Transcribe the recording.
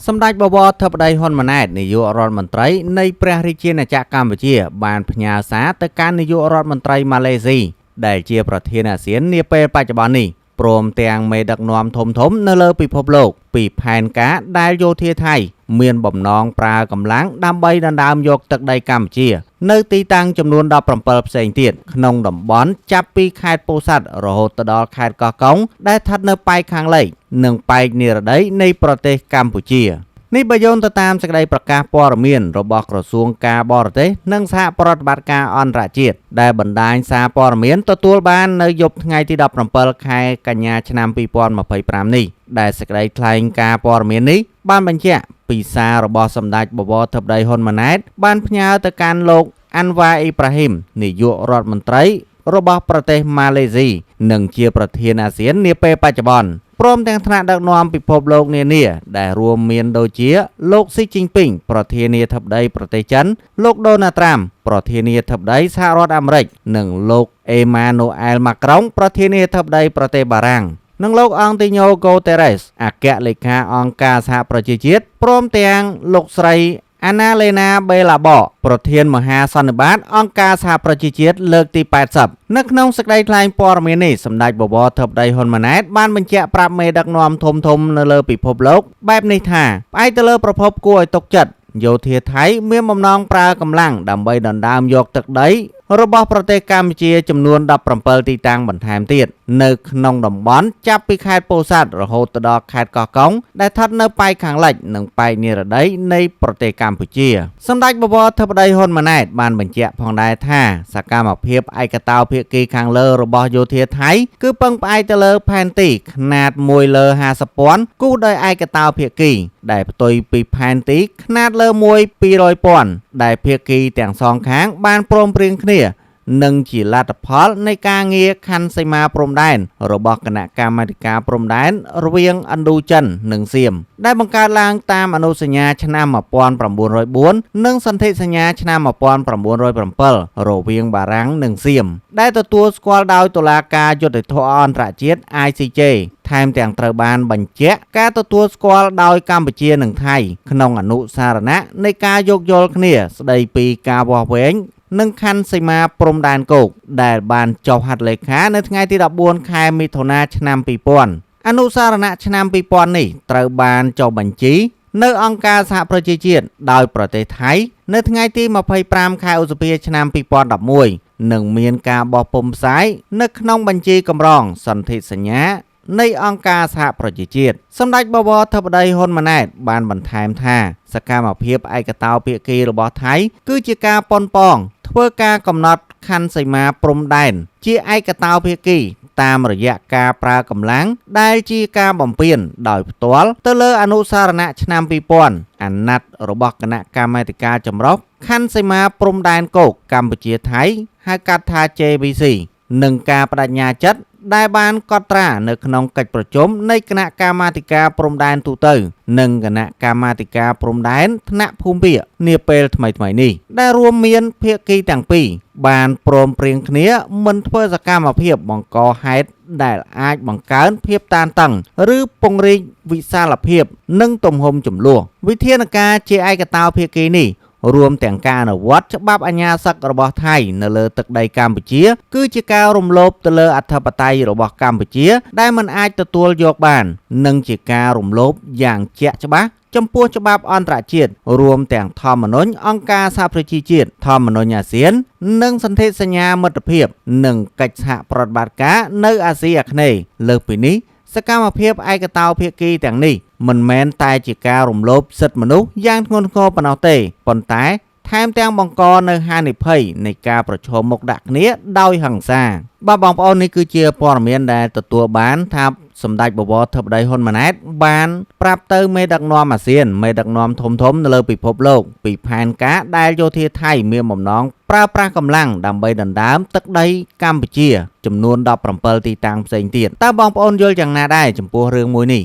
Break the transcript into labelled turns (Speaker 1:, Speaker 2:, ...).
Speaker 1: សម្ដេចបវរធិបតីហ៊ុនម៉ាណែតនាយករដ្ឋមន្ត្រីនៃព្រះរាជាណាចក្រកម្ពុជា បានផ្ញើសារទៅកាន់នាយករដ្ឋមន្ត្រីម៉ាឡេស៊ីដែលជាប្រធានអាស៊ាននាពេលបច្ចុប្បន្ននេះព្រមទាំងមេដឹកនាំធំៗនៅលើពិភពលោកពីផែនការដែលយោធាថៃមានបំណងប្រើកម្លាំងដើម្បីដណ្ដើមយកទឹកដីកម្ពុជា នៅទីតាំងចំនួន17ផ្សេងទៀតក្នុងតំបន់ចាប់ពីខេត្តពោធិ៍សាត់រហូតទៅដល់ខេត្តកោះកុងដែលស្ថិតនៅប៉ែកខាងលិចនិងប៉ែកនិរតីនៃប្រទេសកម្ពុជានេះបើយោងទៅតាមសេចក្តីប្រកាសព័ត៌មានរបស់ក្រសួងការបរទេសនិងសហប្រតិបត្តិការអន្តរជាតិដែលបណ្ដាញសារព័ត៌មានទទួលបាននៅយប់ថ្ងៃទី17ខែកញ្ញាឆ្នាំ2025នេះដែលសេចក្តីថ្លែងការណ៍ព័ត៌មាននេះបានបញ្ជាក់ពីសាររបស់សម្ដេចបវរធិបតីហ៊ុនម៉ាណែតបានផ្ញើទៅកាន់លោកអាន់វ៉ាអ៊ីប្រាហ៊ីមនាយករដ្ឋមន្ត្រីរបស់ប្រទេសម៉ាឡេស៊ីនិងជាប្រធានអាស៊ាននាពេលបច្ចុប្បន្នព្រមទាំងថ្នាក់ដឹកនាំពិភពលោកនានាដែលរួមមានដូចជាលោកស៊ីជីនពីងប្រធានាធិបតីប្រទេសចិនលោកដូណាល់ត្រាំប្រធានាធិបតីសហរដ្ឋអាមេរិកនិងលោកអេម៉ានូអែលម៉ាក្រុងប្រធានាធិបតីប្រទេសបារាំងនិងលោកអង់ទីញ៉ូហ្គូតេរ៉េសអគ្គលេខាអង្គការសហប្រជាជាតិព្រមទាំងលោកស្រីអាណាឡេណាបេឡាបកប្រធានមហាសន្និបាតអង្គការសហប្រជាជាតិលើកទី80នៅក្នុងសេចក្តីថ្លែងព័ត៌មាននេះសម្ដេចបវរធិបតីហ៊ុនម៉ាណែតបានបញ្ជាក់ប្រាប់មេដឹកនាំធំៗនៅលើពិភពលោកបែបនេះថាផ្អែកទៅលើប្រភពគួរឲ្យទុកចិត្តយោធាថៃមានបំណងប្រើកម្លាំងដើម្បីដណ្ដើមយកទឹកដីរបស់ប្រទេសកម្ពុជាចំនួន17ទីតាំងបន្ថែមទៀតនៅក្នុងតំបន់ចាប់ពីខេត្តពោធិ៍សាត់រហូតទៅដល់ខេត្តកោះកុងដែលស្ថិតនៅប៉ែកខាងលិចនិងប៉ែកនិរតីនៃប្រទេសកម្ពុជាសម្ដេចបវរធិបតីហ៊ុនម៉ាណែតបានបញ្ជាក់ផងដែរថាសកម្មភាពឯកតោភាគីខាងលើរបស់យោធាថៃគឺពឹងផ្អែកទៅលើផែនទីខ្នាត1លើ50ពាន់គូសដោយឯកតោភាគីដែលផ្ទុយពីផែនទីខ្នាតលើ1 200ពាន់ដែលភាគីទាំងសងខាងបានព្រមព្រៀងគ្នានិងជាលទ្ធផលនៃការងារខណ្ឌសីមាព្រំដែនរបស់គណៈកម្មាធិការព្រំដែនរវាងឥណ្ឌូចិននិងសៀមដែលបង្កើតឡើងតាមអនុសញ្ញាឆ្នាំ1904និងសន្ធិសញ្ញាឆ្នាំ1907រវាងបារាំងនិងសៀមដែលទទួលស្គាល់ដោយតុលាការយុត្តិធម៌អន្តរជាតិ ICJ ថែមទាំងត្រូវបានបញ្ជាក់ការទទួលស្គាល់ដោយកម្ពុជានិងថៃក្នុងអនុសារណៈនៃការយោគយល់គ្នាស្ដីពីការវាស់វែងនិងខណ្ឌសីមាព្រំដែនគោកដែលបានចុះហត្ថលេខានៅថ្ងៃទី14ខែមិថុនាឆ្នាំ2000អនុសារណៈឆ្នាំ2000នេះត្រូវបានចុះបញ្ជីនៅអង្គការសហប្រជាជាតិដោយប្រទេសថៃនៅថ្ងៃទី25ខែឧសភាឆ្នាំ2011និងមានការបោះពុម្ពផ្សាយនៅក្នុងបញ្ជីកម្រងសន្ធិសញ្ញានៃអង្គការសហប្រជាជាតិសម្ដេចបវរធិបតីហ៊ុនម៉ាណែតបានបន្ថែមថាសកម្មភាពឯកតោភាគីរបស់ថៃគឺជាការប៉ុនប៉ងធ្វើការកំណត់ខណ្ឌសីមាព្រំដែនជាឯកតោភាគីតាមរយៈការប្រើកម្លាំងដែលជាការបំពានដោយផ្ទាល់ទៅលើអនុសារណៈឆ្នាំ2000អាណត្តិរបស់គណៈកម្មាធិការចម្រុះខណ្ឌសីមាព្រំដែនគោកកម្ពុជាថៃហៅកាត់ថា JBC និងការបដិញ្ញាចិត្តដែលបានកត់ត្រានៅក្នុងកិច្ចប្រជុំនៃគណៈកម្មាធិការព្រំដែនទូទៅនិងគណៈកម្មាធិការព្រំដែនថ្នាក់ភូមិភាគនាពេលថ្មីៗនេះដែលរួមមានភាគីទាំងពីរបានព្រមព្រៀងគ្នាមិនធ្វើសកម្មភាពបង្កហេតុដែលអាចបង្កើនភាពតានតឹងឬពង្រីកវិសាលភាពនិងទំហំជម្លោះវិធានការជាឯកតោភាគីនេះរួមទាំងការអនុវត្តច្បាប់អាជ្ញាសឹករបស់ថៃនៅលើទឹកដីកម្ពុជាគឺជាការរំលោភទៅលើអធិបតេយ្យរបស់កម្ពុជាដែលមិនអាចទទួលយកបាននិងជាការរំលោភយ៉ាងជាក់ច្បាស់ចំពោះច្បាប់អន្តរជាតិរួមទាំងធម្មនុញ្ញអង្គការសហប្រជាជាតិធម្មនុញ្ញអាស៊ាននិងសន្ធិសញ្ញាមិត្តភាពនិងកិច្ចសហប្រតិបត្តិការនៅអាស៊ីអាគ្នេយ៍លើសពីនេះសកម្មភាពឯកតោភាគីទាំងនេះមិនមែនតែជាការរំលោភសិទ្ធិមនុស្សយ៉ាងធ្ងន់ធ្ងរប៉ុណ្ណោះទេប៉ុន្តែថែមទាំងបង្កនៅហានិភ័យនៃការប្រឈមមុខដាក់គ្នាដោយហិង្សាបាទបងប្អូននេះគឺជាព័ត៌មានដែលទទួលបានថាសម្ដេចបវរធិបតីហ៊ុនម៉ាណែតបានប្រាប់ទៅមេដឹកនាំអាស៊ានមេដឹកនាំធំៗនៅលើពិភពលោកពីផែនការដែលយោធាថៃមានបំណងប្រើប្រាស់កម្លាំងដើម្បីដណ្ដើមទឹកដីកម្ពុជាចំនួន17ទីតាំងផ្សេងទៀតតើបងប្អូនយល់យ៉ាងណាដែរចំពោះរឿងមួយនេះ?